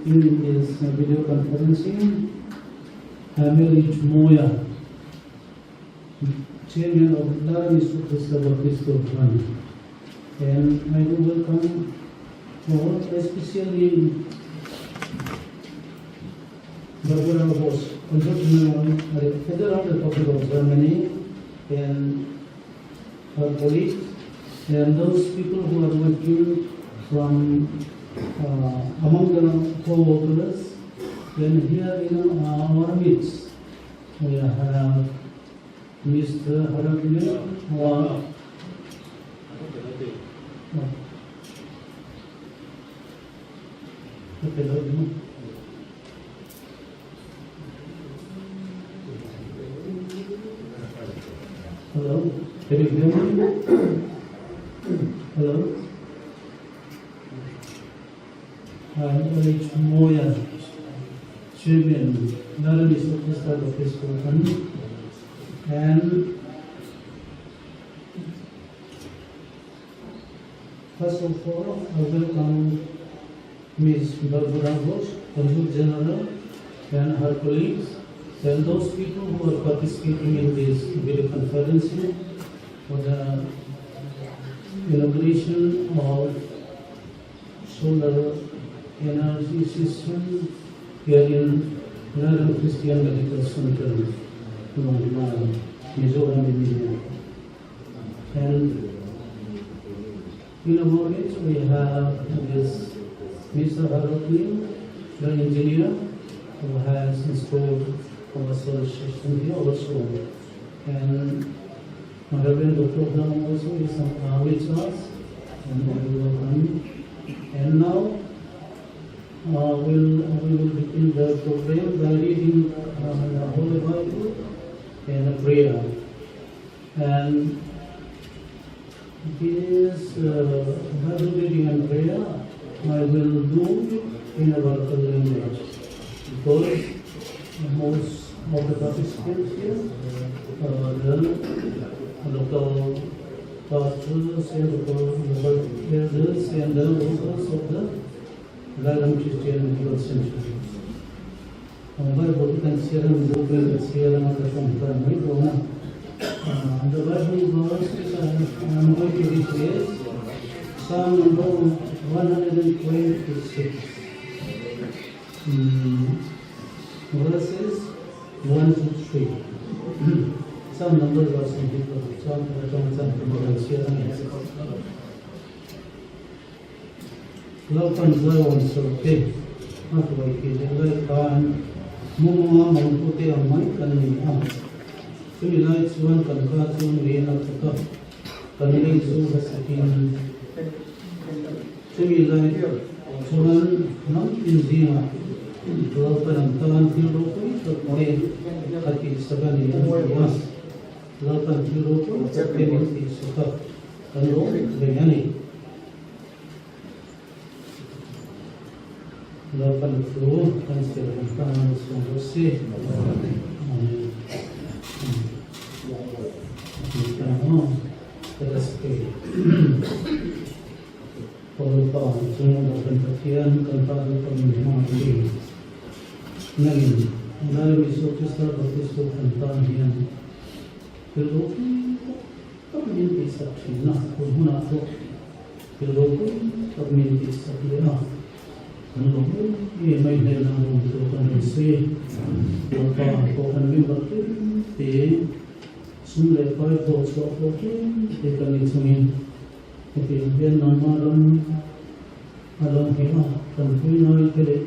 in this video conferencing, Emily Moya, Chairman of Laram Isu Krista Baptist Fund. And I do welcome all, especially Barbara Voss, Consul General of the Federal Republic of Germany, and her colleagues, and those people who are working from among the co-workers. Then here in our midst, we have Mr. Haramil, Hello, can you hear me? Hello. I'm H. Moya, Chairman, Laram Isu Krista Baptist Fund, and first of all, I welcome Ms. Barbara Voss, Consul General, and her colleagues, and those people who are participating in this video conferencing for the inauguration of solar energy system here in Lairam Christian Medical Center, Lawngtlai, Mizoram, India. And in our midst we have this Mr. Harold, the engineer who has installed our solar system here also. And Reverend Dr. Hnam also is with us, and we welcome. And now we will begin the program by reading the Holy Bible and a prayer. And this Bible reading and prayer I will do in our local language because most of the participants here are the local pastors and local elders and the workers of the Lairam Christian Medical Center. Ang Bible kan share ang Google at share ang katong mai dawn a. The Bible verse which I am going to read is Psalm number 126, verses 1 to 3. Psalm number verse chuan atang chuan kan share a ni. Lalpan Zion sawrte a hruai tih leh lai khan mumanga mangtute ang mai kan ni a. Chumi lai chuan kan ka chu rian a thawk a, kan lei chu a sakin. Chumi lai chuan hnam tin zingah Lalpan ang tan thil ropui tak te a tihsak a ni a ti a. Lalpan thil ropui tak te min tihsak a, kan lawm reng a ni. Lalpan thu kan chhiar kan tan a chhuang rawh se. Amen. Let us pray. Lalpa chung kan Pathian kan ta Lalpa min hma ni. Nangin Lal Isu Krista Baptistu kan tan hian thil ropui tak min tihsak thin a, tun hunah pawh Thil ropui tak min tihsak leh a, kan lo em em mai hnenah lawm tur kan rawn sawi. Lalpa pawh kan member tlem te, sum leh pai thawh chhuah pawh tlem te kan ni chungin hetiang hian nangmah ram a lo ngheh a, kan pui ngai te leh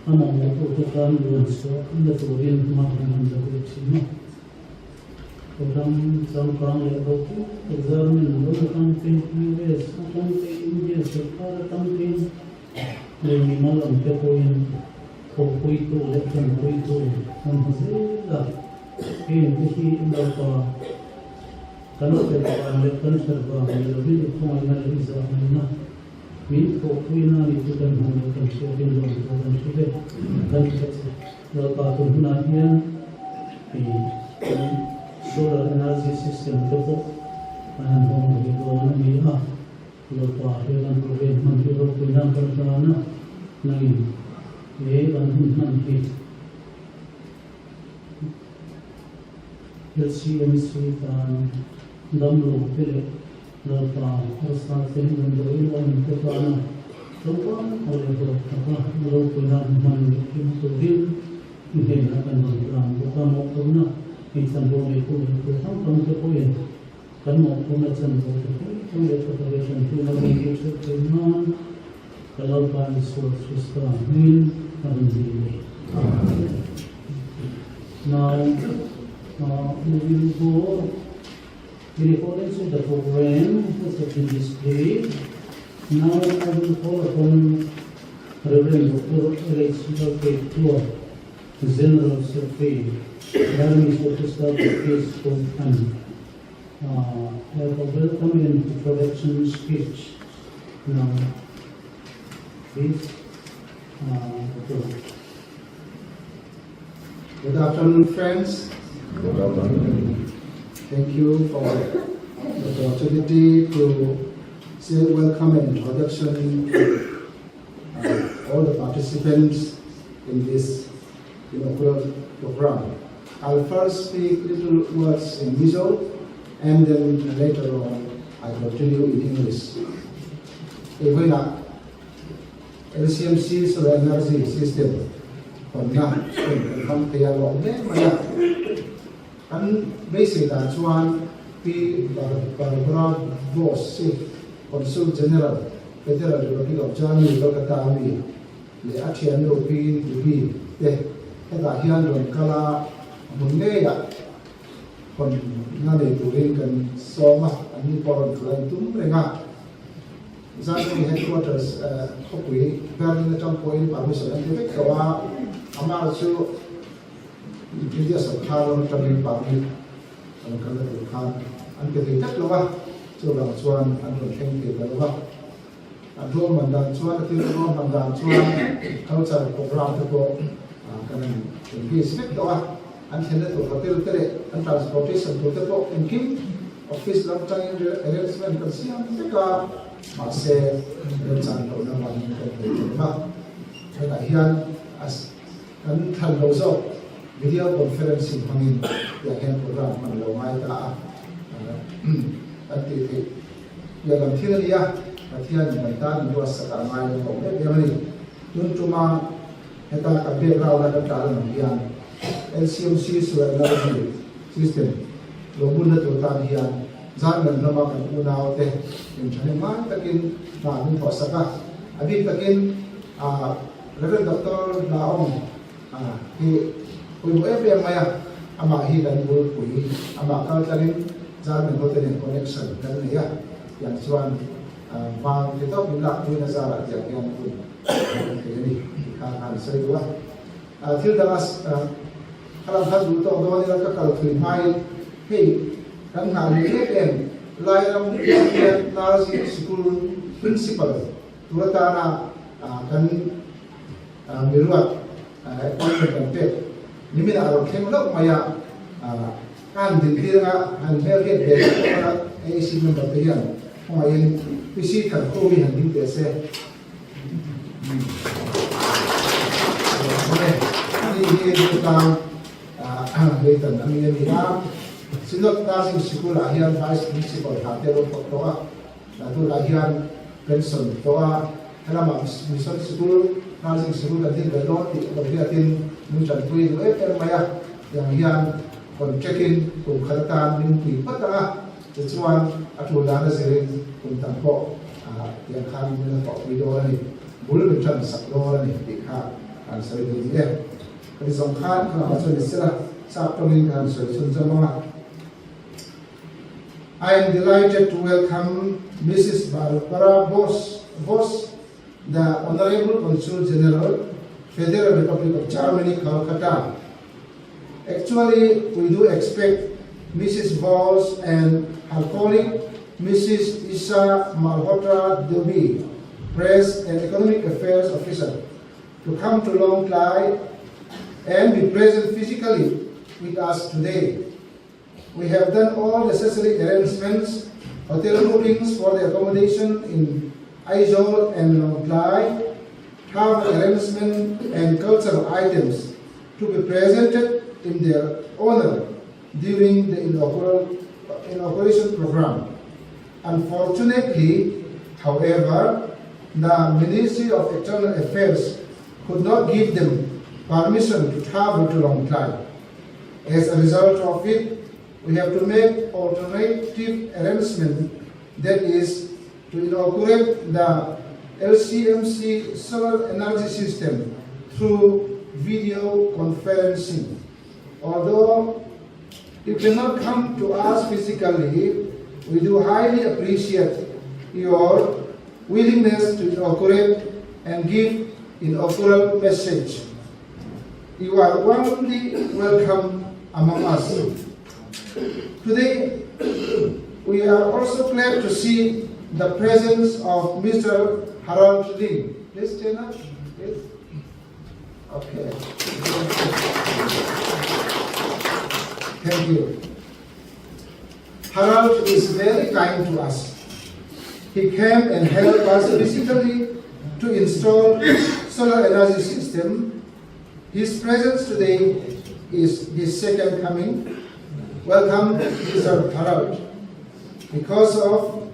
a mamawh tute tan luan chhuah la turin hma kan han la ve thin a. Ram changkang leh ropui tak German ram atang te, US atang te, India sorkar atang te leh mimal ang te pawhin thawhpuitu leh tanpuitu an hmu zel a. Heng te hi Lalpa kan fel vang leh kan that vang ni lovin i khawngaihna leh i zahnaihna min thawhpuina a ni chu kan hmu leh kan hriatin lawm pawh kan hre vek kan hre che. Lalpa tun hunah hian i solar energy system te pawh an han hawng thei dawn a ni a, Lalpa he kan program hman hi ropui nan kan hlan a, nangin. He kan hun hman hi LCMC tan damlo te leh Lalpa harsa te damdawi lawm te tana tlangval tak leh hlawk taka ropuina hman leh hlim turin i hnenah kan rawn tlang bawk a, mawhphurhna i chanvo neitu leh thil hrang hrang te pawhin kan mawhphurhna chanvo te puitling leh tha taka tanpuina rawn lut hreuh theih nan ka Lalpa Isua Krista hmingin a rawn dil leh. Now, we will go in accordance with the program which has been displayed. Now I will call upon Reverend Dr. L.H. Lalpekhlua, General Secretary, Burmese Orchestra Baptist Kohhran, have a welcome and introduction speech. Now, please, Dr. Good afternoon, friends. Good afternoon. Thank you for the opportunity to say welcome and introduction to all the participants in this inaugural program. I'll first speak little words in Mizo and then later on I continue in English. LCMC Solar Energy System hawnna hun kan hmang thei a lawm hle mai a. Kan beisei dan chuan Pi Barbara Voss hi Consul General, Federal Republic of Germany, Kolkata ami leh a thiannu Pi Devi te hetah hian rawn kal a, hmun ngeiah hawnna nei turin kan sawm a, anni pawh rawn kal a intum reng a. Germany headquarters khawpui Berlin atang pawhin permission an ti vek tawh a, amah chu India sorkar ram atangin permit an kalna tur khan an pe thei tlat lo a, chuvang chuan an rawn thleng thei ta lo a. An ruahman dan chuan a thil ruahman dan chuan culture programme te pawh kan han engage vek tawh a, an thlenna tur hotel te leh an transportation tur te pawh engkim Office lam tangin arrangement kan siam vek a, mahse remchan lohna vangin kan nei thei lo a. Hetah hian kan thlan lo zawk video conferencing hmangin tiang hian program hman lo ngai ta a, kan tih theih piah lam thil a ni a, Pathianin kan tan in ruatsak ah ngai lo awm em em a ni. Tun tuma heta kan background a kan tah lam ang hian LCMC Solar Energy System lo bunna tur tan hian German rama kan unau te in thahnem ngai takin hna min thawh sak a, a bik takin Rev. Doctor Naom hi pawimawh em em mai a, amah hi kan bulpui, amah kal tlangin German hote nen connection kan nei a, tiang chuan van ti tawk min lak puiin a zarah tiang hian hun kan thei a ni tih kha ka han sawi duh a. Thil danga ka lam khan duh tawk dawn ila ka kal thui hmain hei kan nghah leh em em Lairam Indian Nursing Sikul Principal tur atana kan miruat appointment kan pek niminah a lo thleng hlauh mai a, ka han din tir anga han hmelhriat ve leh tawk a AAC member te hian khawngaihin PC Thankhumi han ding teh se. Synod Nursing Sikul-ah hian Vice Principal hna te lo thawk tawh a, tunah hian pension tawh a, helamah Mission Sikul, Nursing Sikul kan din ve dawn tih lo hriatin min tanpui duh em em mai a, tiang hian contract-in kum khat atan min pui phawt ang a. Tichuan, a tul dan a zirin kum tam pawh tiang khan min la thawhpui dawn a ni, bul min tan sak dawn a ni tih kha kan sawi duh ni e. Ka ti zawng khan ka lamah chuan ni sela, sap tawngin ka han sawi chhun cham ang a. I am delighted to welcome Mrs. Barbara Voss, Voss, the Honorable Consul General, Federal Republic of Germany, Calcutta. Actually, we do expect Mrs. Voss and her colleague, Mrs. Isha Malhotra Devi, Press and Economic Affairs Officer, to come to Lawngtlai and be present physically with us today. We have done all necessary arrangements, hotel bookings for the accommodation in Aizawl and Lawngtlai, Travel arrangement and cultural items to be presented in their honor during the inaugural inauguration program. Unfortunately, however, the Ministry of External Affairs could not give them permission to travel to Lawngtlai. As a result of it, we have to make alternative arrangement that is to inaugurate the LCMC solar energy system through video conferencing. Although you cannot come to us physically, we do highly appreciate your willingness to inaugurate and give inaugural message. You are warmly welcome among us. Today, we are also glad to see the presence of Mr. Harold Ling. Please stand up. Please. Okay. Thank you. Harold is very kind to us. He came and helped us physically to install solar energy system. His presence today is his second coming. Welcome, Mr. Harold. Because of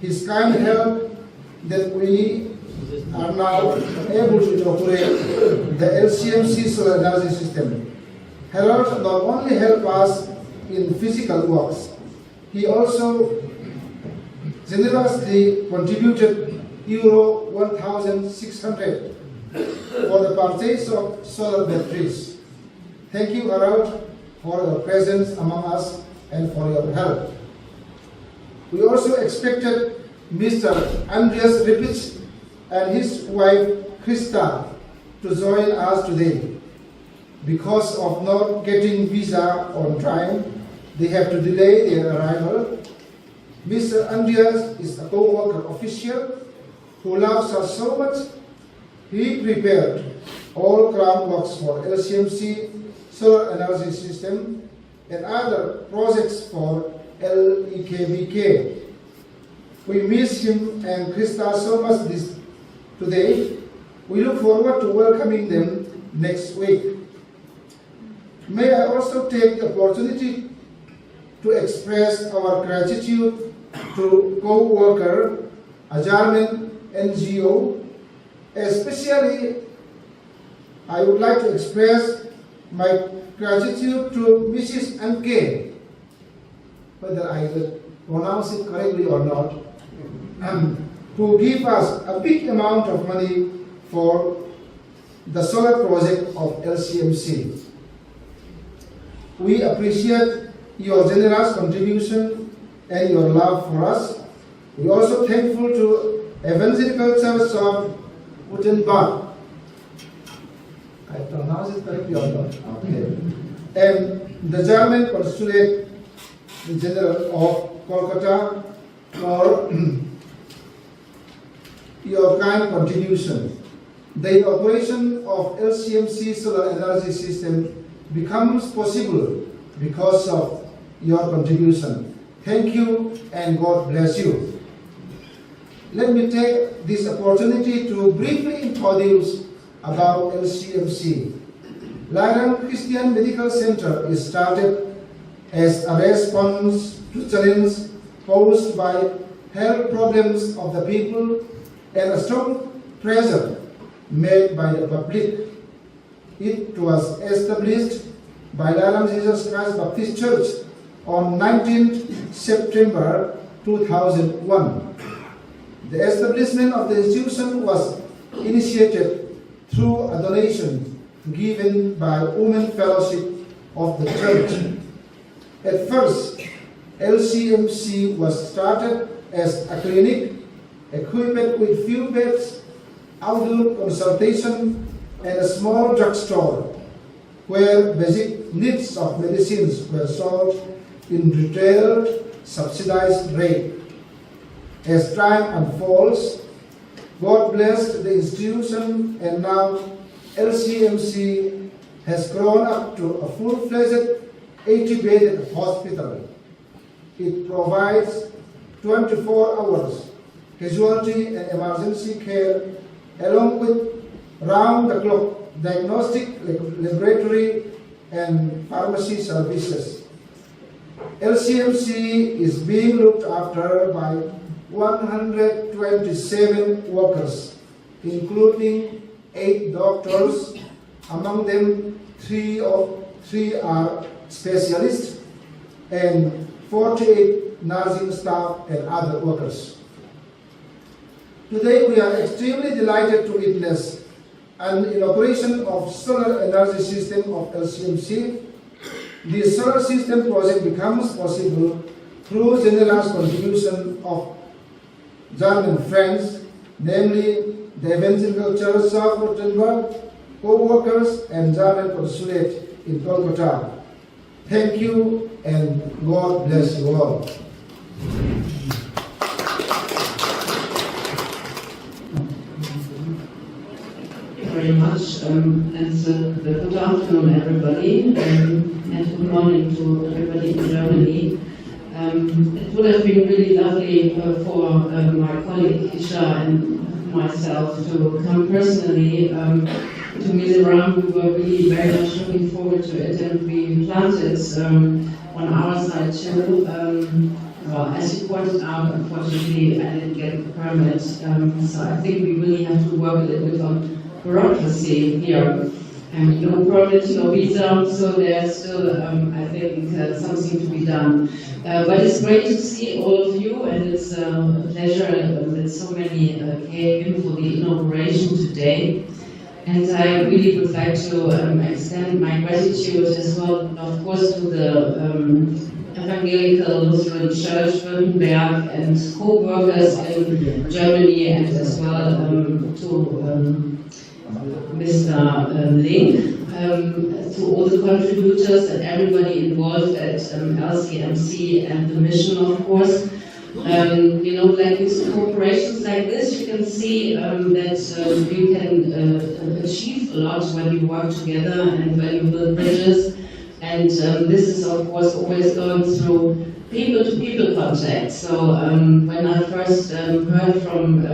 his kind help that we are now able to inaugurate the LCMC solar energy system. Harold not only helped us in physical works, he also generously contributed Euro 1,600 for the purchase of solar batteries. Thank you, Harold, for your presence among us and for your help. We also expected Mr. Andreas Ripich and his wife Krista to join us today. Because of not getting visa on time, they have to delay their arrival. Mr. Andreas is a co-worker official who loves us so much. He prepared all groundworks for LCMC solar energy system and other projects for LEKBK. We miss him and Krista so much this today. We look forward to welcoming them next week. May I also take the opportunity to express our gratitude to co-worker, a German NGO. Especially, I would like to express my gratitude to Mrs. Anke, whether I will pronounce it correctly or not, who give us a big amount of money for the solar project of LCMC. We appreciate your generous contribution and your love for us. We are also thankful to Evangelical Church of Wittenberg. I pronounce it correctly or not? Okay. And the German Consulate General of Kolkata for your kind contribution. The operation of LCMC solar energy system becomes possible because of your contribution. Thank you and God bless you. Let me take this opportunity to briefly introduce about LCMC. Lairam Christian Medical Center is started as a response to challenge posed by health problems of the people and a strong pressure made by the public. It was established by Lairam Jesus Christ Baptist Church on 19th September 2001. The establishment of the institution was initiated through a donation given by Women Fellowship of the Church. At first, LCMC was started as a clinic equipped with few beds, outdoor consultation, and a small drugstore where basic needs of medicines were sold in retail subsidized rate. As time unfolds, God blessed the institution and now LCMC has grown up to a full-fledged 80-bedded hospital. It provides 24 hours casualty and emergency care along with round-the-clock diagnostic laboratory and pharmacy services. LCMC is being looked after by 127 workers, including 8 doctors, among them 3 are specialists, and 48 nursing staff and other workers. Today we are extremely delighted to witness an inauguration of solar energy system of LCMC. The solar system project becomes possible through generous contribution of German friends, namely the Evangelical Church of Württemberg, co-workers and German consulate in Kolkata. Thank you and God bless you all. Thank you very much, and good afternoon, everybody, and good morning to everybody in Germany. It would have been really lovely for my colleague Isha and myself to come personally to Mizoram. We were really very much looking forward to it, and we planned it on our side too. Well, as you pointed out, unfortunately, I didn't get the permit, so I think we really have to work a little bit on bureaucracy here. And no permit, no visa, so there's still, I think, something to be done. But it's great to see all of you, and it's a pleasure that so many came for the inauguration today. And I really would like to extend my gratitude as well, of course, to the Evangelical Lutheran Church Württemberg and co-workers in Germany, and as well to Mr. Link, to all the contributors and everybody involved at LCMC and the mission, of course. Like with corporations like this, you can see that you can achieve a lot when you work together and when you build bridges. And this is, of course, always going through people-to-people contact. So when I first heard from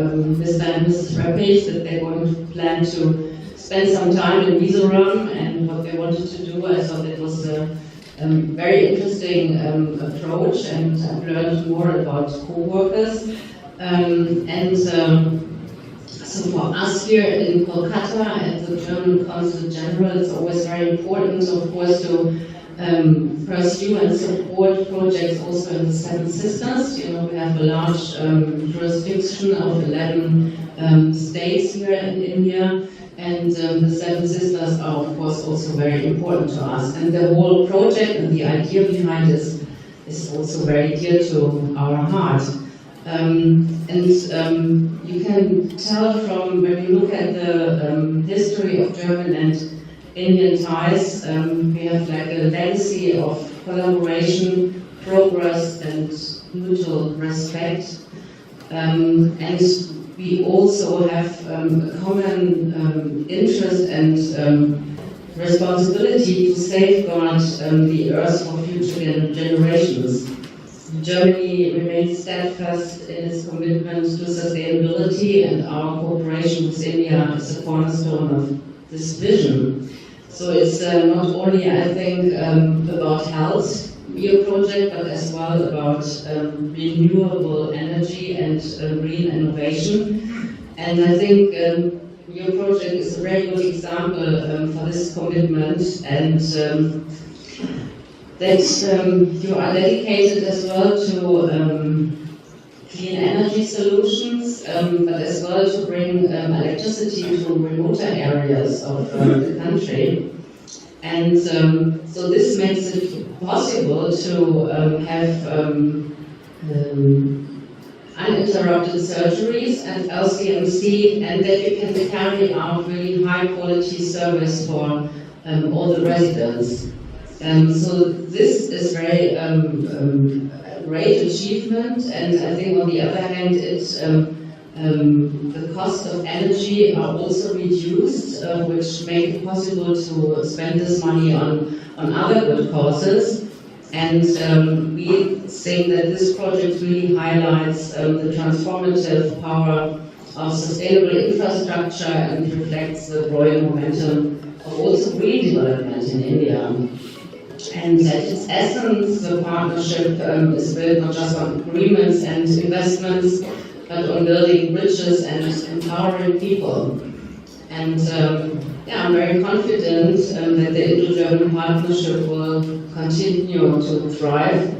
Mr. and Mrs. Reppich that they're going to plan to spend some time in Mizoram and what they wanted to do, I thought it was a very interesting approach, and I've learned more about co-workers. So for us here in Kolkata at the German Consulate General, it's always very important, of course, to pursue and support projects also in the Seven Sisters. We have a large jurisdiction of 11 states here in India, and the Seven Sisters are, of course, also very important to us. And the whole project and the idea behind it is also very dear to our heart. And you can tell from when you look at the history of German and Indian ties, we have a legacy of collaboration, progress, and mutual respect. And we also have a common interest and responsibility to safeguard the earth for future generations. Germany remains steadfast in its commitment to sustainability, and our cooperation with India is a cornerstone of this vision. So it's not only, I think, about health, your project, but as well about renewable energy and green innovation. And I think your project is a very good example for this commitment, and that you are dedicated as well to clean energy solutions, but as well to bring electricity to remoter areas of the country. And so this makes it possible to have uninterrupted surgeries and LCMC, and that you can carry out really high quality service for all the residents. So this is very great achievement, and I think on the other hand, the cost of energy are also reduced, which make it possible to spend this money on other good causes. And we think that this project really highlights the transformative power of sustainable infrastructure and reflects the growing momentum of also green development in India. And at its essence, the partnership is built not just on agreements and investments, but on building bridges and empowering people. And yeah, I'm very confident that the Indo-German partnership will continue to thrive,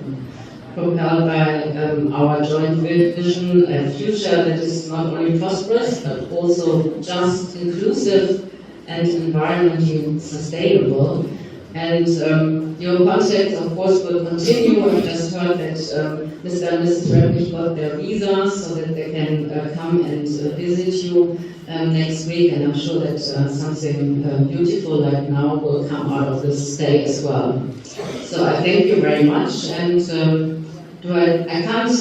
propelled by our joint vision, a future that is not only prosperous, but also just, inclusive, and environmentally sustainable. And your contacts, of course, will continue. I've just heard that Mr. and Mrs. Reppich got their visas so that they can come and visit you next week. And I'm sure that something beautiful like now will come out of this stay as well. So I thank you very much. And I can't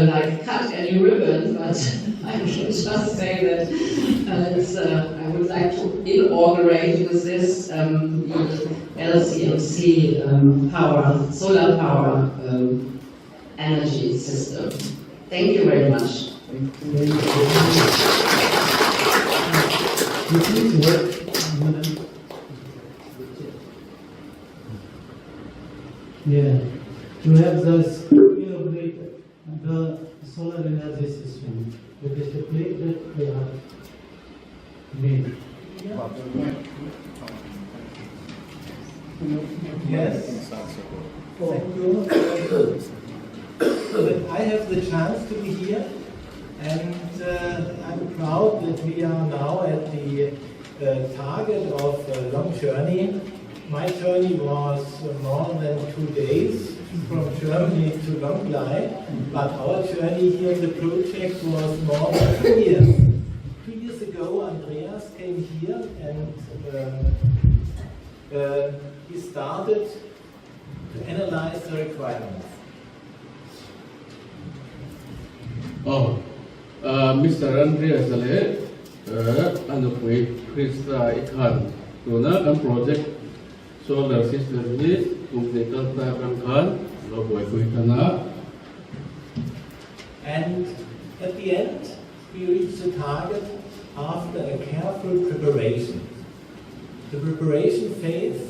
like cut any ribbon, but I can just say that I would like to inaugurate with this the LCMC power, solar power energy system. Thank you very much. Thank you. You please work, madam. Yeah, to have this inaugurate the solar energy system with this plate that they have made. Yes. Thank you. That I have the chance to be here, and I'm proud that we are now at the target of a long journey. My journey was more than 2 days from Germany to Lawngtlai, but our journey here in the project was more than 2 years. 2 years ago, Andreas came here and he started to analyze the requirements. Oh, Mr. Andreas leh a nupui Krista i khan tuna kan project solar system hi kum hnih kal ta kan khan lo buaipui tan a. And at the end, we reached the target after a careful preparation. The preparation phase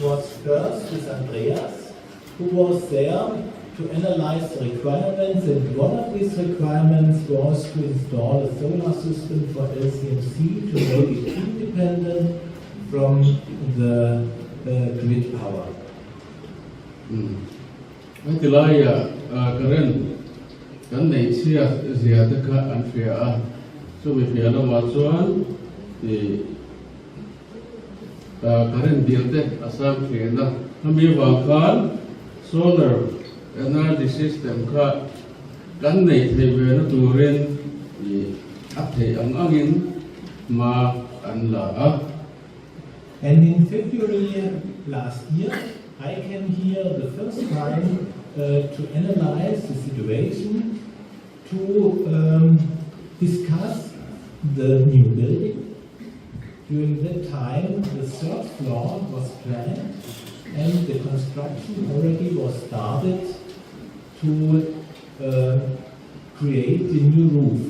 was first with Andreas, who was there to analyze the requirements, and one of these requirements was to install a solar system for LCMC to make it independent from the grid power. Heti laia current kan nei chhia zia te kha an hria a, chumi hria lamah chuan i current bill te a sang thin a, hemi vang khan solar energy system kha kan nei thei ve na turin i a theih ang angin hma an la a. And in February last year, I came here the first time to analyze the situation, to discuss the new building. During that time, the third floor was planned and the construction already was started to create the new roof.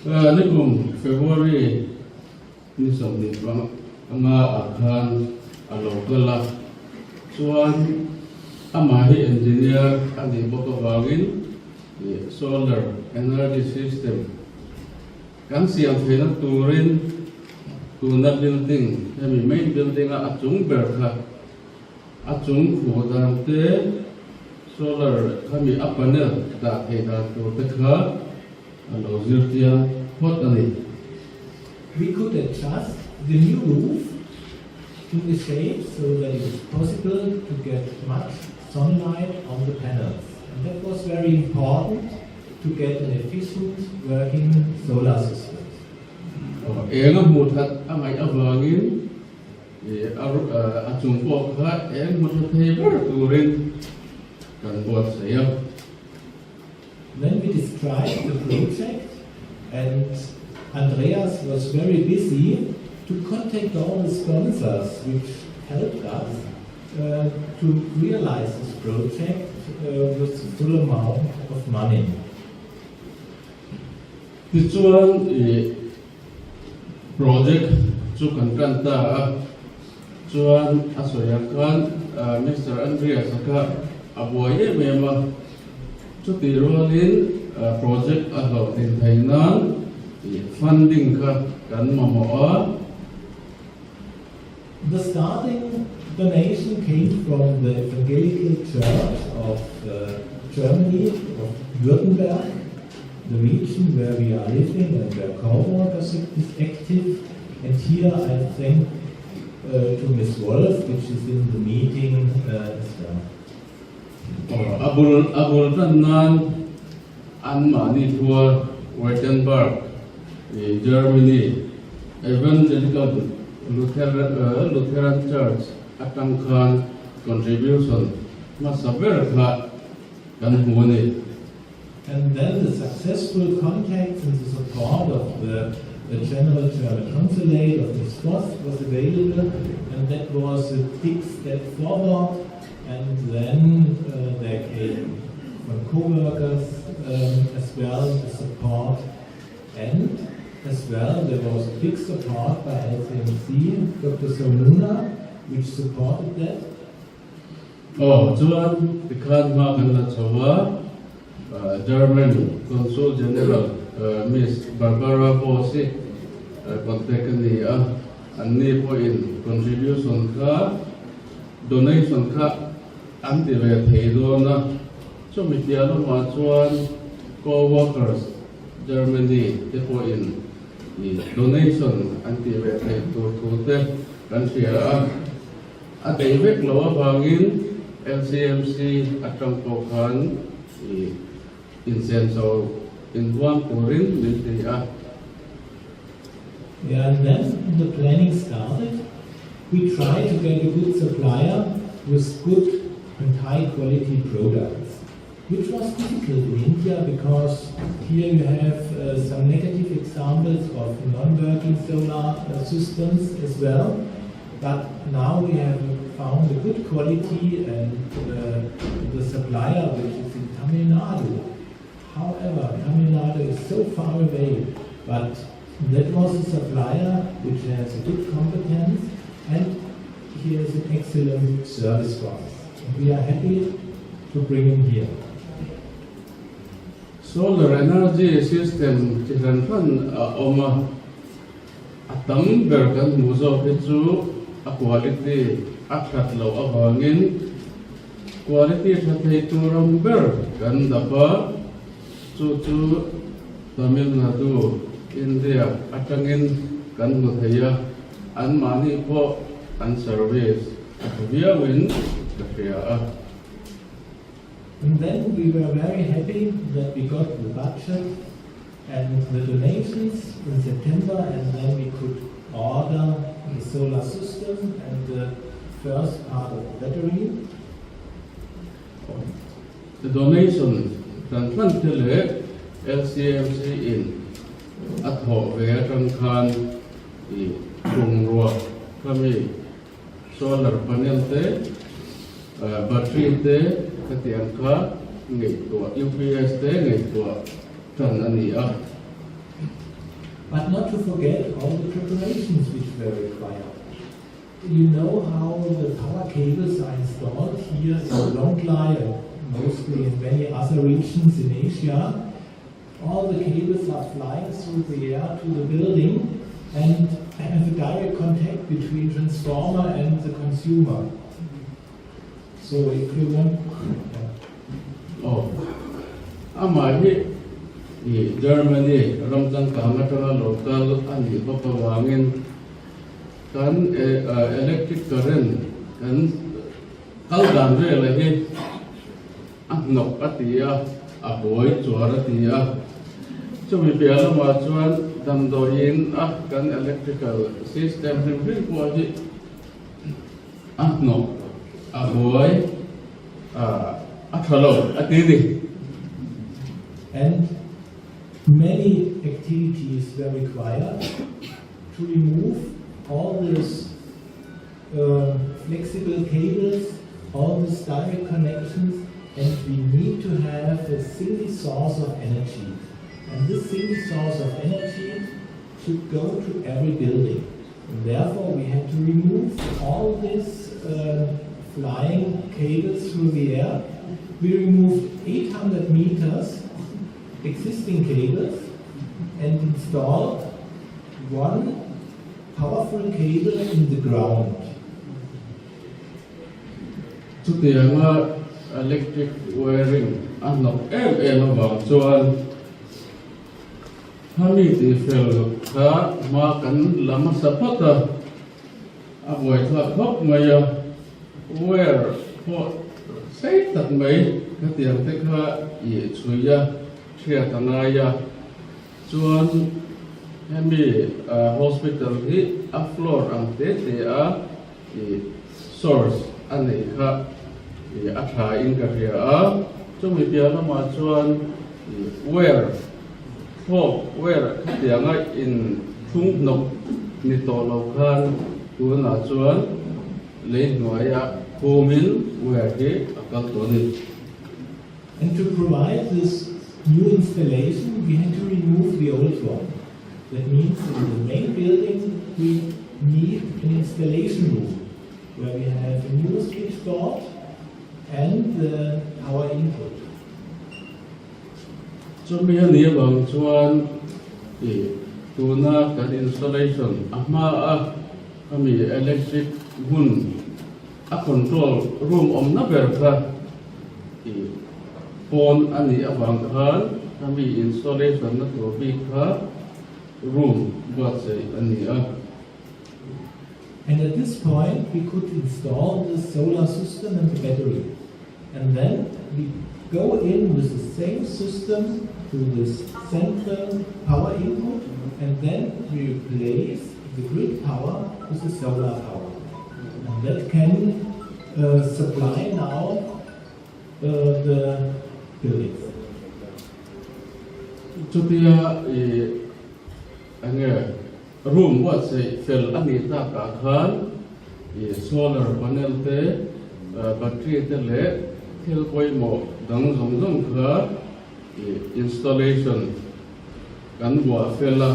Nikum February ni 25 ah khan a lo kal a, chuan amah hi engineer a nih bawk avangin solar energy system kan siam theihna turin tuna building hemi main building a a chung ber kha a chung khuh dan te solar khami a panel dah theih dan tur te kha a lo zir chiang phawt a ni. We could adjust the new roof to the shape so that it is possible to get much sunlight on the panels. And that was very important to get an efficient working solar system. Eng a hmuh that a ngaih avangin a chung pawh kha eng hmu tha thei ber turin kan buatsaih a. Then we described the project, and Andreas was very busy to contact all the sponsors which helped us to realize this project with the full amount of money. Tichuan i project chu kan tan ta a, chuan a sawi ang khan Mister Andreas a kha a buai em em a, chutih rualin project a hlawhtlin theih nan i funding kha kan mamawh a. The starting donation came from the Evangelical Church of Germany, of Württemberg, the region where we are living and where co-workers is active. And here I thank to Ms. Wolf, which is in the meeting as well. A bul a bul tan nan anmahni khua Wittenberg i Germany Evangelical Lutheran Church atang khan contribution hmasa ber kha kan hmu a ni. And then the successful contacts and the support of the the General German Consulate of Ms. Voss was available and that was a big step forward and then there came from co-workers as well the support and as well there was a big support by LCMC, Doctor Zonuna, which supported that. Aw chuan tikhan hma kan la chho a, German Consul General Miss Barbara Voss hi contact a ni a, anni pawhin contribution kha donation kha an ti ve thei dawn a, chumi piah lamah chuan co-workers Germany te pawhin donation an tih ve theih tur thu te kan hria a. A dei vek lo avangin LCMC atang pawh khan i insenso inhuam turin min ti a. Yeah, and then the planning started. We tried to get a good supplier with good and high quality products, which was difficult in India because here you have some negative examples of non-working solar systems as well. But now we have found a good quality and the supplier, which is in Tamil Nadu. However, Tamil Nadu is so far away, but that was a supplier which has a good competence and he has an excellent service for us. And we are happy to bring him here. Solar energy system chi hran hran a awm a, a tam ber kan hmuh zawk hi chu a quality a that loh avangin quality tha thei tur ang ber kan dap a, chu chu Tamil Nadu, India atangin kan hmu thei a, anmahni pawh an service a tha viauin ka hria a. And then we were very happy that we got the budget and the donations in September, and then we could order the solar system and the first part of the battery. The donation kan hman te leh LCMC in a thawh ve atang khan i bungrua khami solar panel te, battery te khatiang kha ngaihtuah UPS te ngaihtuah tan a ni a. But not to forget all the preparations which were required. You know how the power cables are installed here in Lawngtlai and mostly in many other regions in Asia. All the cables are flying through the air to the building and have a direct contact between transformer and the consumer. So if you want, yeah. Aw, amah hi i Germany ram changkang atanga lo kal a nih bawk avangin kan electric current kan kal dan vela hi a hnawk a ti a, a buai chuar a ti a. Chumi piah lamah chuan damdawiin a kan electrical system hrim hrim pawh hi a hnawk, a buai, a tha lo a ti ni. And many activities were required to remove all these flexible cables, all these direct connections, and we need to have a single source of energy. And this single source of energy should go to every building. And therefore, we had to remove all these flying cables through the air. We removed 800 meters existing cables and installed one powerful cable in the ground. Chutianga electric wiring a hnawk em em avang chuan khami tihfel kha hma kan la hmasa phawt a, a buaithlak khawp mai a, wire pawh sei tak mai khatiang te kha ih chhui a, hriat a ngai a, chuan hemi hospital hi a floor ang te te a. I source a neih kha i a tha in ka hria a, chumi piah lamah chuan i wire thlawk wire khatianga in thlung hnawk ni tawh lo khan tunah chuan lei hnuaia khumin wire hi a kal tawh a ni. And to provide this new installation we had to remove the old one. That means in the main building we need an installation room where we have a new switchboard and the power input. Chumi a nih avang chuan i tuna kan installation a hma a ami electric hmun a control room awmna ber kha i pawn a nih avang khan ami installation na tur bik kha room buatsaih a ni a. And at this point we could install the solar system and the battery and then we go in with the same system to this central power input and then we replace the grid power with the solar power and that can supply now the buildings. Chutia i enge room buatsaih fel a nih takah khan i solar panel te, battery te leh thil pawimawh dang zawng zawng kha i installation kan buah fel a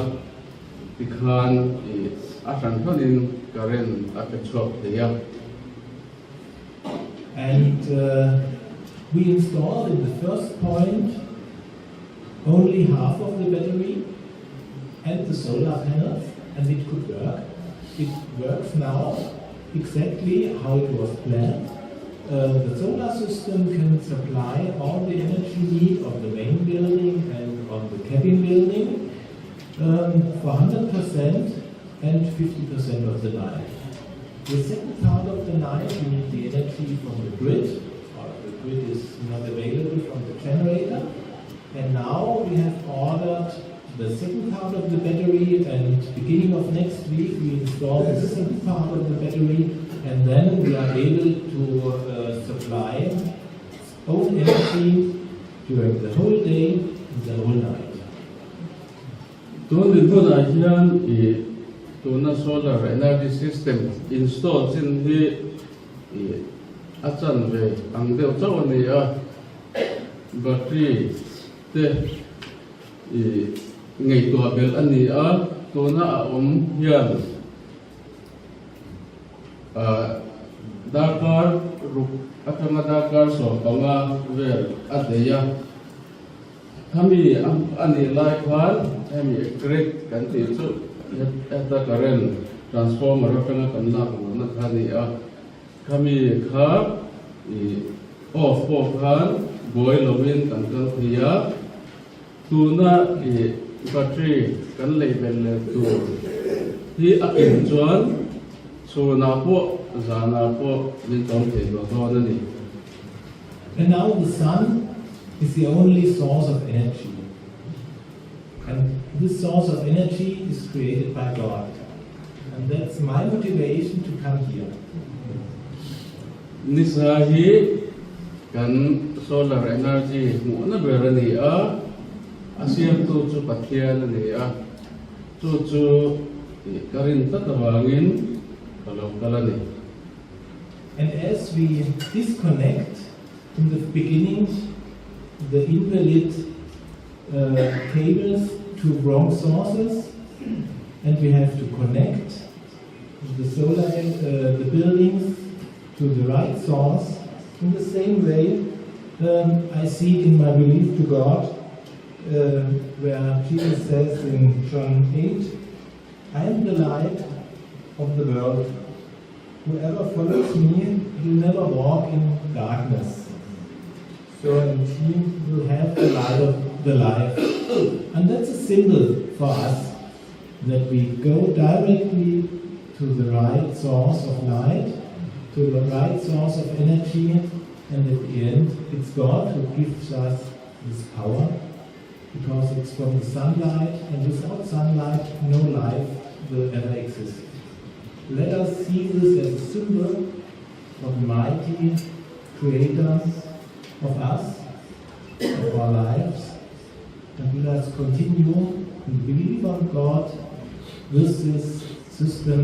tikhan i a hran hranin current a pe chhuak thei a. And we installed in the first point only half of the battery and the solar panels and it could work. It works now exactly how it was planned. The solar system can supply all the energy need of the main building and on the cabin building for 100% and 50% of the night. The second part of the night we need the energy from the grid, or the grid is not available from the generator. And now we have ordered the second part of the battery, and beginning of next week we install the second part of the battery, and then we are able to supply own energy during the whole day and the whole night. Tun dinhmunah hian i tuna solar energy system install chin hi i a chanve ang deuh chauh a ni a, battery te i ngaihtuah belh a ni a, tuna a awm hian darkar ruk atanga darkar 15 vel a deih a. Khami a nih lai khan hemi grid kan tih chu heta current transformer atanga kan lak luhna kha a ni a, khami kha i off pawh khan buai lovin kan kal thei a, tuna i battery kan lei belh leh tur hi a ken chuan chhunah pawh zanah pawh min chawm thei tawh dawn a ni. And now the sun is the only source of energy. And this source of energy is created by God. And that's my motivation to come here. Nisa hi kan solar energy hmuhna ber a ni a, a siamtu chu Pathian a ni a, chu chu ka rin tlat avangin ka lo kal a ni. And as we disconnect in the beginning the invalid cables to wrong sources and we have to connect the solar uh, the buildings to the right source. In the same way, um, I see in my belief to God, uh, where Jesus says in John 8, I am the light of the world. Whoever follows me will never walk in darkness. So, and he will have the light of the life. And that's a symbol for us that we go directly to the right source of light, to the right source of energy, and at the end, it's God who gives us this power because it's from the sunlight, and without sunlight, no life will ever exist. Let us see this as a symbol of the mighty Creator of us, of our lives, and let us continue and believe on God with this system,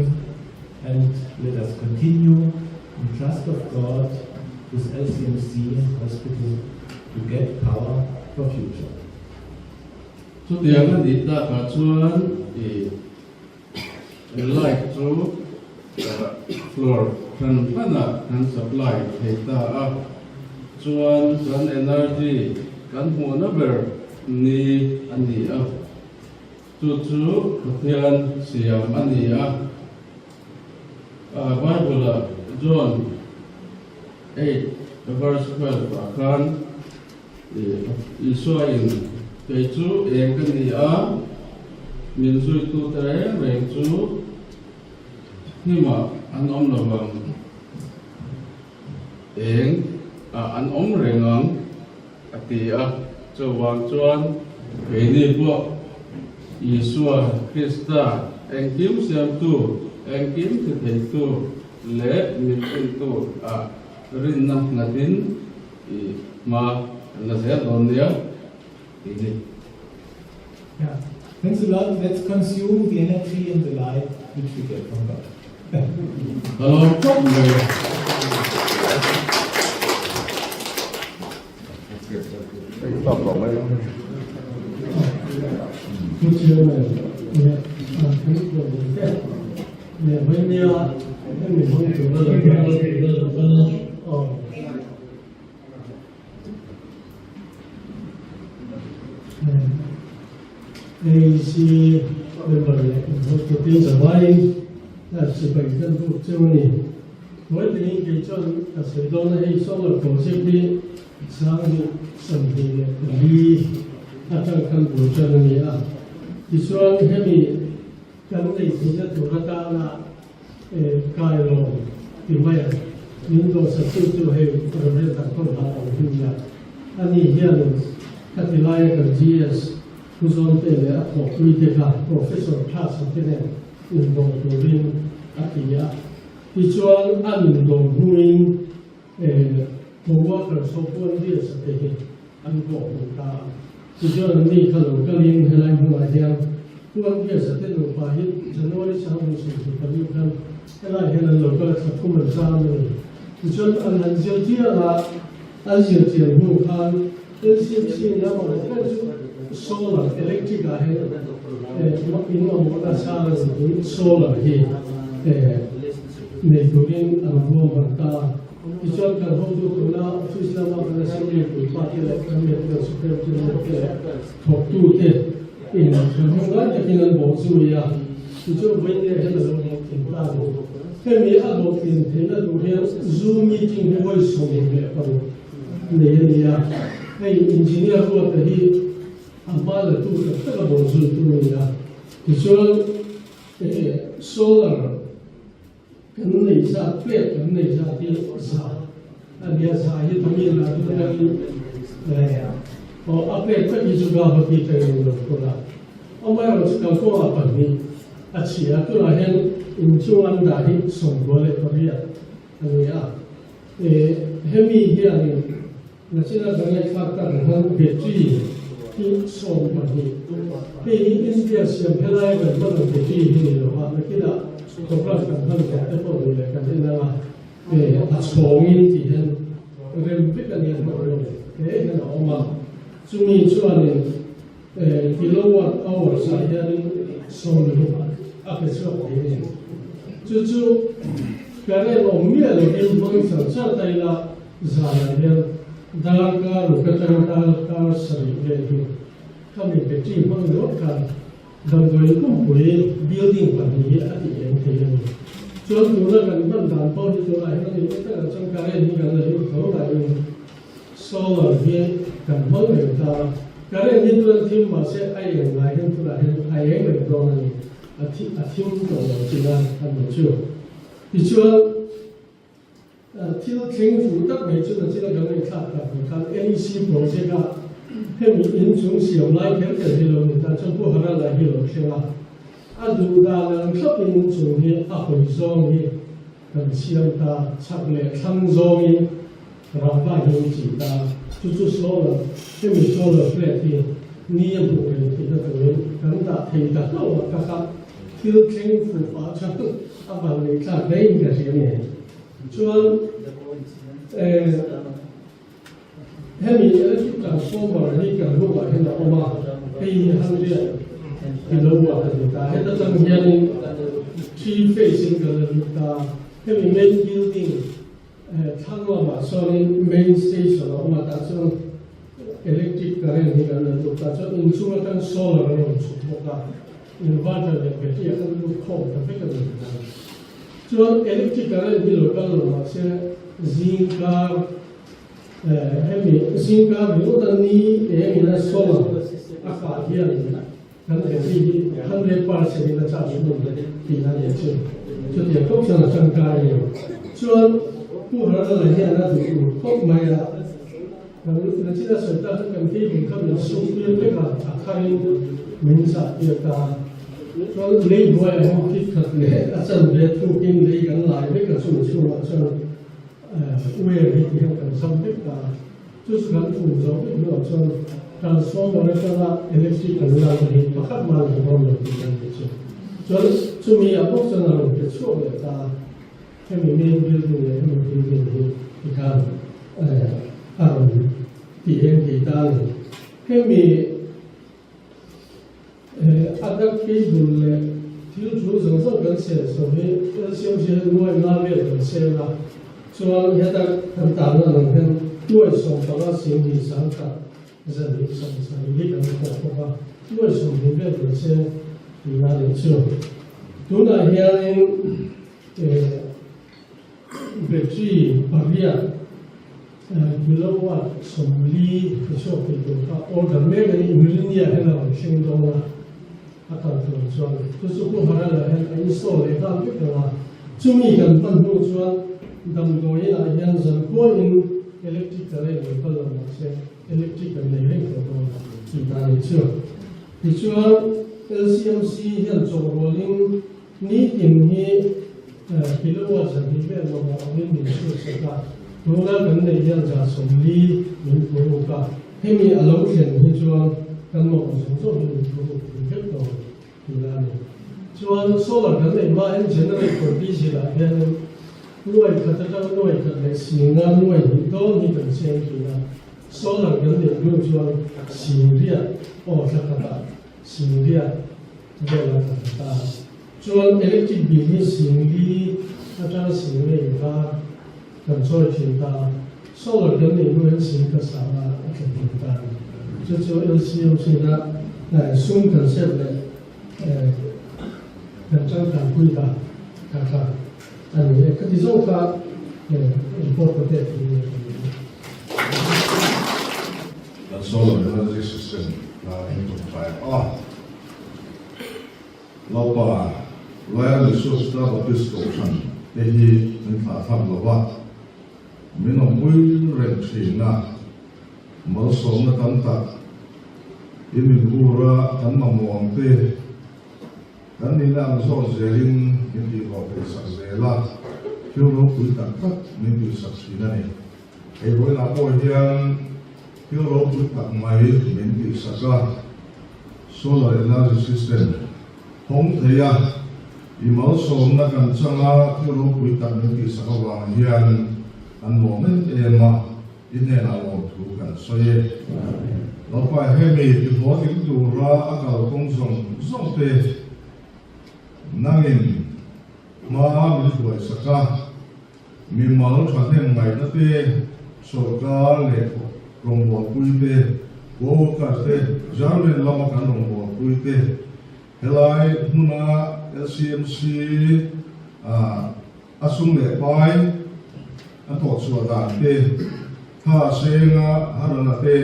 and let us continue in trust of God with LCMC Hospital to get power for future. Chutiang a nih takah chuan i light chu floor hran hranah kan supply thei ta a, chuan kan energy kan hmuhna ber ni a ni a, chu chu Pathian siam a ni a. Bible-ah John 8 verse 12 ah khan Isua in kei chu eng ka ni a, min zuitute reng reng chu hnimah an awm lo vang, eng ah an awm reng ang a ti a. Chuvang chuan keini pawh Isua Krista engkim siamtu, engkim ti theitu leh min entu ah rinna nghatin i hma kan la zel dawn nia tih ni. Yeah. Thanks a lot. Let's consume the energy and the light which we get from God. Ka lawm khawp mai. AEC member leh inhawltu tin zavaiin sipai kan buk cheu a ni. Hnuai takin kei chuan ka sawi dawn a, hei solar project hi 2024 atang khan bul tan a ni a. Tichuan hemi kan nei theihna tur atana Kailawm ti mai a, min dawhsa chu chu hei Reverend Doctor Hla ang hi nia. Ani hianin khati laia kan GS Thuzawn te leh a thawhpui te kha Professor Class-a te nen indawr turin a ti a. Tichuan an indawr hnuin co-workers ho pawh an GS-a te hi an kawh hmu ta a. Tichuan anni kha lo kalin helai hmunah hian Puan Biasa te nupa hi January 2024 khan helai hian an lo kal a thla thum an zam a ni. Tichuan an han zir chiang a, an zir chian hnu khan LCMC in a mamawh ber chu solar electric ah hian in mamawh nasa a ni tiin solar hi nei turin an ruahman ta a. Tichuan kan hotu tuna office lama kan assembly puipa te leh kan medical superintendent te leh thawktute in kan hmu ngai takin an bawh zui a, tichuan vawiin hian a lo hlawhtlin ta a ni. Hemi a hlawhtlin theihna tur hian Zoom meeting hi vawi 16 nei a ni a, hei engineer ruata hi a hma la tu tak tak a bawh zui tu a ni a, tichuan solar Kan nei zat pek kan nei zat hi za a nia za hi Tamil Nadu atangin aw a pek vek hi chu Guwahati atangin lo kawr a amaherawh chu kalkawngah pahnih a chhia a tunah hian inchung an dah hi 98 a ni a hemi hianin Nachina kan ngaihthlak tak ang khan battery hi 12 hei hi India siam helaia kan hman ang battery hi ni lo a, nakinah program kan hman tawh te pawh duh leh kan en ang a, a chhawngin tih hian rem vek a ni a hman lo he hian a awm a, chumi chuanin. Kilowatt hours ah hianin 60 a pe chhuak thei a ni. Chu chu current awm miah lovin hmang char char ta ila zanah hian darkar ruk atanga darkar sarih vel hi khami battery hmang ringawt khan damdawi pumpui building pahnih hi a tih eng thei a ni. Chuan tuna kan hman dan pawh hi tunah hian a nih vek takah chuan current hi kan la lut tho nain Solar hi kan hmang reng ta a, current hi tuna thim mahse a eng lai hian tunah hian a eng reng dawn a ni, a thi a thim tawh lo tih a a ni chu. Tichuan thil thleng fuh tak mai chu nachin a kan ngaihthlak tak ni khan NEC project a hemi inchung siam lai kher kher hi lo ni ta chuan Pu Harala hi lo thleng a, a duh dan ang thlapin inchung hi a hawi zawng hi Kan siam ta chak leh thlang zawngin rangva hi an chi ta. Chu chu solar, hemi solar plate hi ni a hmuh reng theihna turin kan dah thei ta hlauh a, ka kha thil thleng fuh pah chuan a van nei tlak daih in ka hria ni. Chuan eh hemi electric transformer hi kan hnungah hian a awm a, hei hi 100 kilowatt a ni ta. Heta tang hianin three phase in kan la lut ta. Hemi main building thlang lamah chuanin main station a awm a, tah chuan electric current hi kan la lut ta. Chuan inchung atang solar a rawn chhuk bawk a, inverter leh battery a kan lut khawm ta vek a ni. Chuan electric current hi lo kal lo mahse zingkar hemi zingkar ringawt a ni eng ina solar a kah hian kan battery hi 100% in a charge hmun tih a ni chu. Chutiang khawp chuan a tangkai a ni. Chuan Pu Harala hian a duh ur khawp mai a, kan nachina sawi tak kha kan cable kha min suk tir vek a, a tharin min chah tir ta a. Chuan lei hnuaiah hian fit khat leh a chanve thukin lei kan lai vek a, chung chhungah chuan wire hi ti hian kan zam vek ta a. Chu chu kan fum zawh vek hnuah chuan transformer atanga electric kan lakna hi pakhat mah lang dawn lo tih kan ni chu. Chuan chumi ah bawk chuan a rawn pe chhuak leh ta a, hemi main building leh hemi building hi tikhan a rawn tih eng thei ta a ni. Hemi A dak cable leh thil tul zawng zawng kan sel chho hi LCMC hian nuai nga vel kan sel a, chuan heta kan tarna lang hian nuai 15 singli sangkhat zan hnih 70 hi kan thawk bawk a, nuai 20 vel kan sel tihna a nih chu. Tunah hianin Battery pariat kilowatt 40 ka chhuak thei tur kha order mek a ni, Inrinia hian a rawn thleng dawn a, a kal tur chuan chu chu Pu Harala hian a install leh nghal vek ang a, chumi kan hman hnu chuan damdawiin ah hian zankuain electric current lo kal lo mahse electric kan nei reng tawh dawn tih ta a ni chu. Tichuan LCMC hian chawhrualin Nitin hi kilowatt 200 vel mamawh angin min hrilhsak a, tuna kan neih hian 40 min phuruk a, hemi a lo thlen hi chuan kan mamawh zawng zawng hi min phuruk thei vek tawh ang tih a ni. Chuan solar kan neih hma hian generator diesel ah hianin nuai khat atanga nuai khat leh singa nuai hnih dawn hi kan cheng thin a, solar kan neih hnu chuan singriat aw thla khatah singriat vel a kan ta a. Chuan electric bill hi 4000 atanga 40 inkar kan chawi thin ta a, solar kan neih hnu hian sing ka sanga a tla hmin ta a ni. Chu chu LCMC na sum kan sep leh kan tangkaipui dan kha kha a ni e. Khati zawng kha report ka pek thin a ni. Kan solar energy system kha in tum thlai a. Lalpa, Royal Resource Star Baptist Kohhran te hi min thlah thlak lo va, min awmpui reng thin a, malsawmna tam tak i min ur a, kan mamawh ang te kan nihna ang zawk zelin min tihhlawh theihsak zel a, thil ropui tak tak min tihsak thin a ni. Hei vawiinah pawh hian thil ropui tak mai min tihsak a, solar energy system hawng thei a, i malsawmna kan changa thil ropui tak min tihsak avang hian kan lawm em em a, i hnenah lawmthu kan sawi e. Lalpa hemi tihlawhtling tura a kalkawng zawng zawng te nangin hma min hruaisak a, mimal thahnem ngaihna te, sawrkar leh rawngbawlpui te, co-workers te, German lama kan rawngbawlpui te, helai hmuna LCMC a sum leh pai a thawhchhuah dan te, tha senga harana te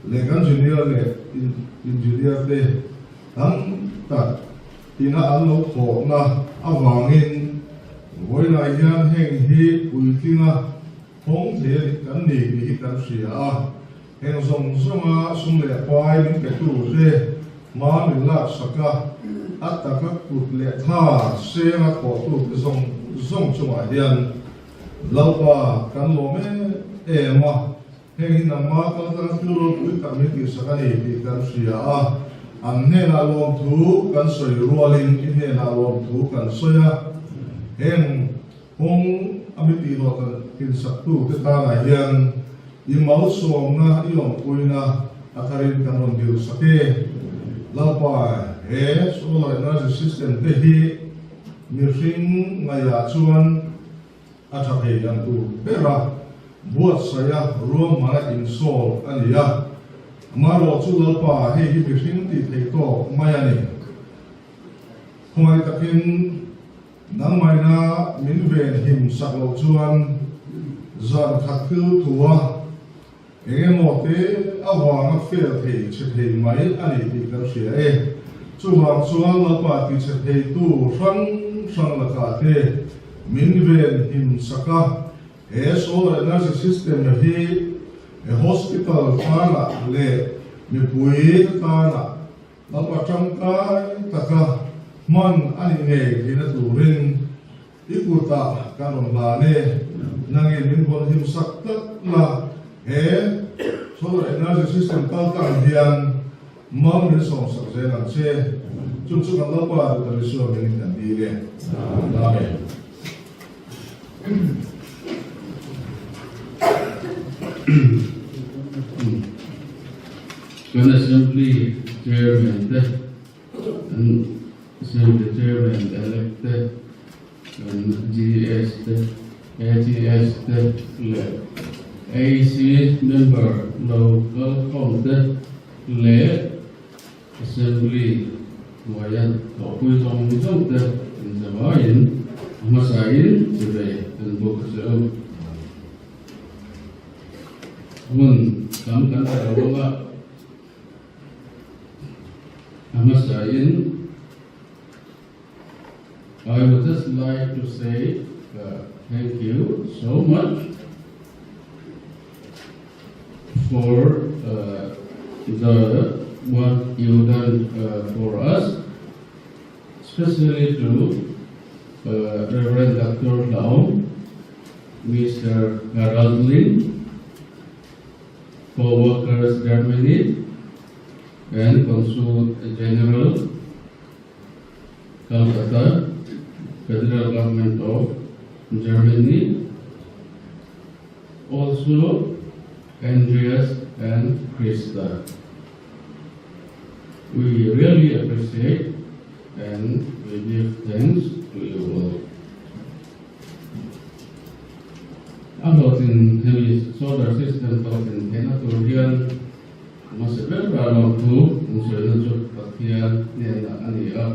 leh kan junior leh engineer te tam tak ina an lo thawhna avangin vawiinah hian heng hi puitlinga hawng thei a kan ni tih hi kan hria a. Heng zawng zawnga sum leh pai min pe tute hma min laksak a, a taka kut leh tha senga thawhtute zawng zawng chungah hian Lalpa kan lawm em em a, heng hi nangma kaltlang thil ropui tak min tihsak a ni tih kan hria a, an hnenah lawmthu kan sawi rualin i hnenah lawmthu kan sawi a, heng Kawng a mi tih hlawh kan insaktu te tanah hian i malsawmna i awmpuina a tharin kan rawn dil sak e. Lalpa, he solar energy system te hi mihring ngaihah chuan a tha thei ang tur ber a, buatsaih a, ruahmana insawl a ni a. Amaherawhchu Lalpa, hei hi mihring tih theih tawk mai a ni. Khawngaih takin Nangmaina min ven him sak loh chuan zan khat thil thua eng emaw te avanga fel thei che thei mai a ni tih kan hria e. Chuvang chuan Lalpa ti che theitu hrang hrang lakah te min ven him sak a, he solar energy system hi he hospital tanah leh mipui te tanah Lalpa tangkai taka hman a nih ngei theihna turin i kutah kan rawn hlan e. Nangin min vawn him sak tlat la, he solar energy system kal tlang hian mal min sawm sak zel ang che. Chung chu kan Lalpa duhtak Isua hmingin kan dil e. Amen. Kan Assembly Chairman te, kan Assembly Chairman elect te, kan GS te, AGS te leh AC member lo kal khawm te leh Assembly hnuaia thawhpui zawng zawng te inzavaiin a hmasain chivei kan bawk a che u. Hun tam kan ta lo ang a, a hmasain I would just like to say thank you so much for the what you done for us, especially to Reverend Doctor Hlaung, Mister Harald Lin, co-workers Germany, and Consul General Calcutta, Federal Government of Germany, also Andreas and Krista. We really appreciate and we give thanks to you all. A hlawhtlin hemi solar system hlawhtlin theihna tur hian hmasa ber ber lawmthu an sawina chu Pathian hnenah a ni a.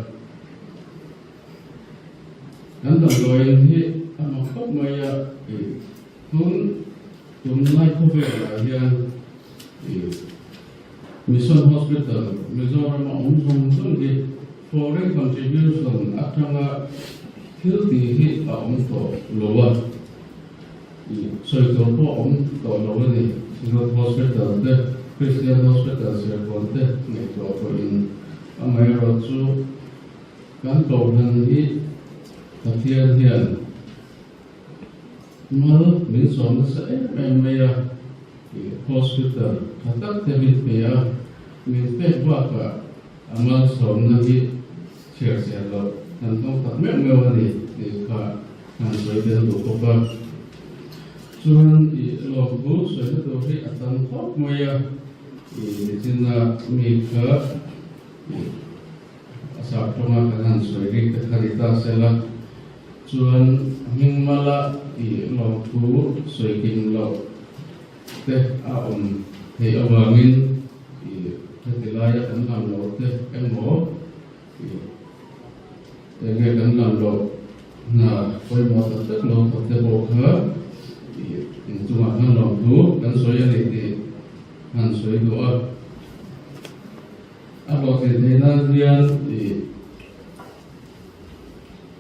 Kan damdawiin hi a mak khawp mai a, i tun tunlai khawvelah hian i Mission Hospital Mizoram a awm zawng zawng hi foreign contribution atanga thil tih hi a awm tawh lo a, i sawi tur pawh a awm tawh lo a ni. Synod Hospital te, Christian Hospital Serkawn te ngaihtuah pawhin amaherawhchu Kan kohhran hi Pathian hian mal min sawm nasa em em mai a, ih hospital tha tak te min pe a, min pek bakah a malsawmna hi chhiar chhiar loh kan tawng tak meuh meuh a ni tih kha kan sawi tel duh bawk a. Chuan ih lawmthu sawina tur hi a tam khawp mai a. I nichina mi kha i a sap tawnga kan han sawi rik te kha ni ta sela chuan hming mala i lawmthu sawi kim loh te a awm theih avangin i heti laia kan lam loh te emaw i enge kan lam loh hna pawimawh tak tak lo thawk te pawh kha i inchungah khan lawmthu kan sawi a ni tih han sawi duh a. A hlawhtlin theih nan hian i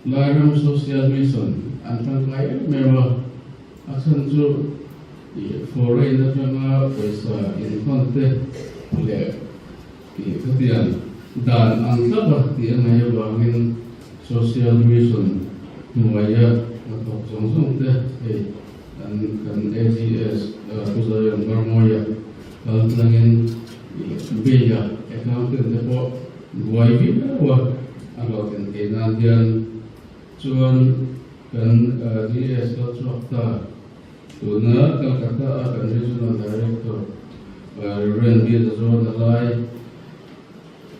Lairam Social Mission an tangkai em em a, a chhan chu i foreign atanga pawisa inhawn te leh i khatiang dan ang thlap a tih a ngaih avangin Social Mission hnuaia hnathawk zawng zawng te hei kan kan AGS Pu Zion Varmawia kal tlangin Beia accountant te pawh buai viau a, a hlawhtlin theih nan hian chuan kan GS lo chhuak ta. Tuna Calcutta a kan Regional Director Rev. Bill Zawna lai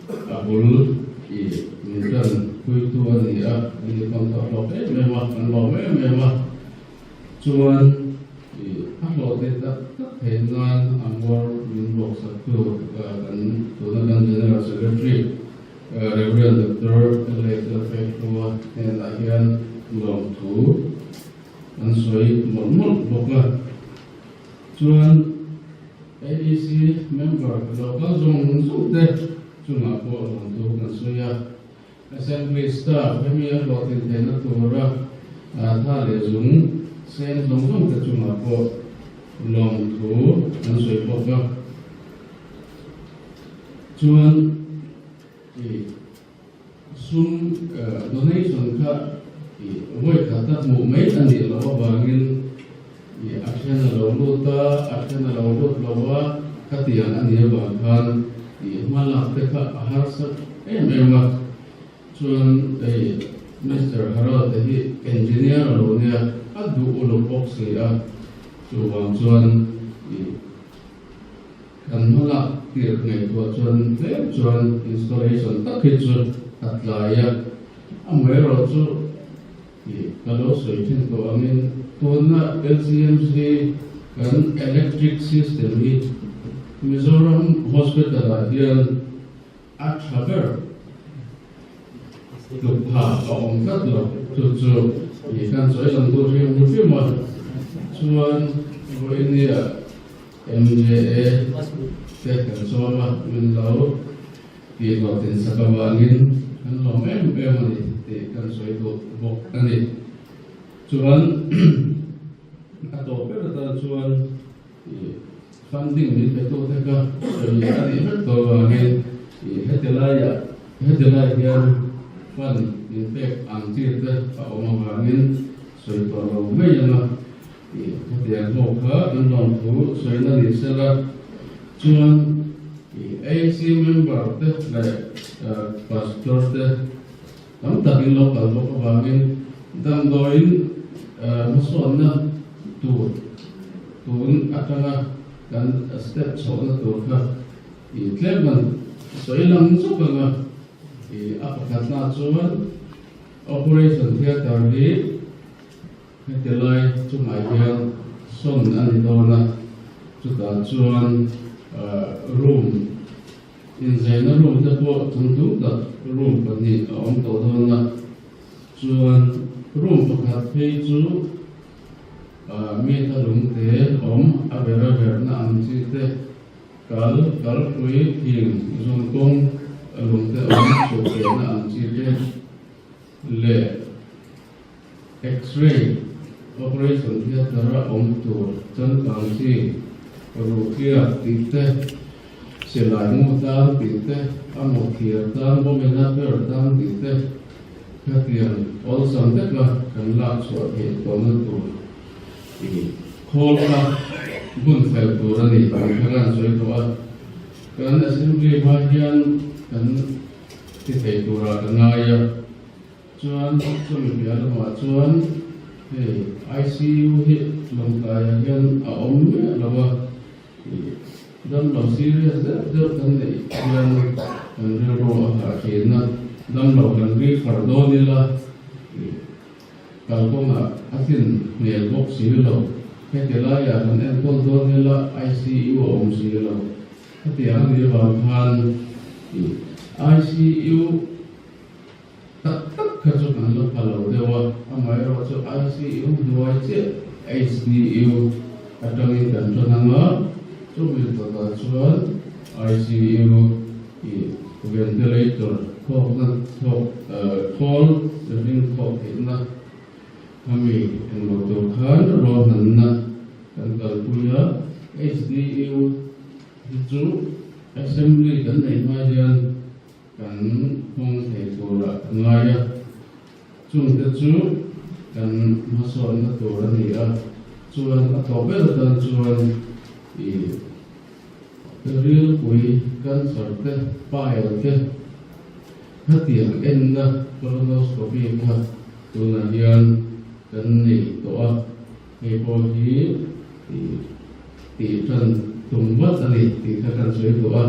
a bul i min tan puitu a ni a, min i contact hlawk em em a, kan lawm em em a. Chuan i a hlawhtlin tak tak theih nan a ngawr min buaksaktu kan tuna kan General Secretary Rev. Doctor L.A. Lalfehlua hnenah hian lawmthu an sawi mawlh mawlh bawk a. Chuan AEC member lo kal zawng zawng te chungah pawh lawmthu kan sawi a. Assembly staff hemi a hlawhtlin theihna tura tha leh zung sen zawng zawng te chungah pawh lawmthu an sawi bawk a. Chuan i sum donation kha i vawi khat a hmuh mai a nih loh avangin i a then a lo lut a, a then a lo lut lo a, khatiang a nih avang khan i hma lak te kha a harsa em em a. Chuan hei Mister Harold te hi engineer a lo nia, a duh uluk bawk si a, chuvang chuan i Kan hmalak tirh ngaihtuah chuan tlem chuan installation tak hi chu a tlai a, amaherawh chu tih ka lo sawi thin tawh angin tuna LCMC kan electric system hi Mizoram Hospital ah hian a tha ber tluk pha a awm tlat lo, chu chu ih kan sawi lang tur hrim hrim a, chuan vawinia MJA te kan sawm a, min lo tih hlawhtlin sak avangin kan lawm em em a ni tih kan sawi duh bawk a ni. Chuan a tawp ber atan chuan ih funding min pe tu te kha sawi a nih vek tawh avangin ih heti laiah heti lai hian fund min pek ang chi te a awm avangin sawi tawh lo mai ang a. Hetiang ho kha kan lawmthu sawina ni sela chuan AAC member te leh pastor te tam takin lo kal bawk avangin damdawiin hmasawnna tur tun atanga kan step chhohna tur kha tlem kan sawi lang zuk anga a pakhatna chuan operation theatre hi Heti lai chungah hian sawn a ni dawn a, chutah chuan room inzaina room te pawh chungtlung tak room pahnih a awm tawh dawn a, chuan room pakhat phei chu mi ta lungte awm a ber a verhna ang chi te kal kalpui thing zungkawng lungte awm chhukpehna ang chi te leh X-ray operation theatre a awm tur changkang chi ruhhliak tih te, silai mu tlang tih te, a mu thir tlang bawmena ber tlang tih te khatiang awlsam veka kan lak chhuah theih tawhna tur i khawl kha bun fel tur a ni tih kha kan sawi tawh a. Kan assembly hma hian kan ti thei turah ka ngai a. Chuan chumi piah lamah chuan hei ICU hi Lawngtlaiah hian a awm miah lo a, ih Damlo serious deuh deuh kan neih hian kan rilru a hah thin a, damlo kan refer dawn ila kalkawngah a tlin hmel bawk si lo. Heti laiah kan enkawl dawn ila ICU a awm si lo. Hetiang a nih avang khan ICU tak tak kha chu kan la pha lo deuh a, amaherawh chu ICU hnuai chiah HDU atangin kan tan ang a, chumi dawtah chuan ICU ih ventilator thawkna thawk khawl mihring thawk theihna khami englo tur khan ruahmanna kan kalpui a, HDU hi chu Assembly kan neih hma hian Kan hmang thei turah ka ngai a, chungte chu kan hmasawnna tur a ni a, chuan a tawh ber atan chuan i rilpui cancer te, pile te, khatiang enna colonoscopy kha tunah hian kan nei tawh a, hei pawh hi i tih tan tum vat a ni tih kha kan sawi duh a,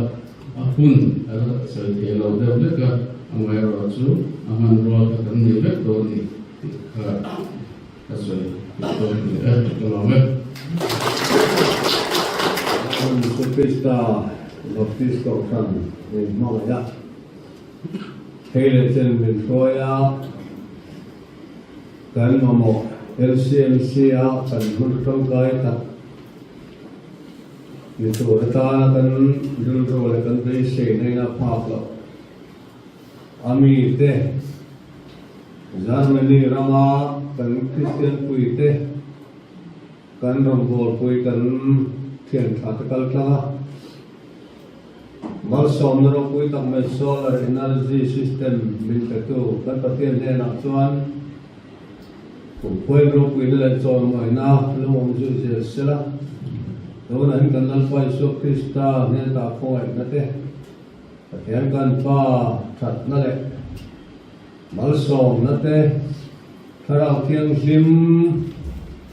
a hun a la sawi thei lo deuh hlek a, amaherawh chu a hmanrua kha kan nei vek dawn a ni tih kha ka sawi duh dawn a ni e, ka lawm e. Isua Krista Baptist Kohhran min hmangaih a, thei leh chen min hruai a, Kan mamawh LCMC a kan hmun tangkai tak ni tur atana kan rilru leh kan beisei na in a phak loh a mite Germany rama kan Kristian puite kan rawngbawlpui kan thian tha te kal tlang a. Malsawmna ropui tak mai Solar Energy System min petu kan Pathian hnenah chuan kumkhuain ropuina leh chawlmawina lungawm zui zel sela, tunah hian kan Lalpa Isua Krista hnen tah khawngaihna te, Pathian kan Pa thatna leh malsawmna te, Thlarau Thianghlim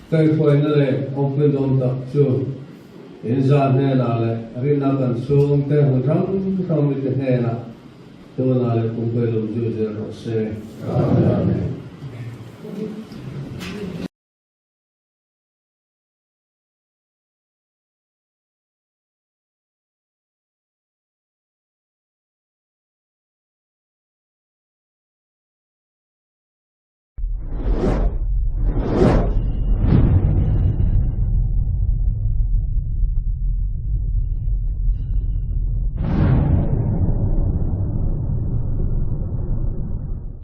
kaihhruaina leh awmpui dawm tak chu Inzah hnenah leh rinna kan chhungte hmun hrang hrang mite hnenah tunah leh kum pawilawm zui zel rawh se. Amen.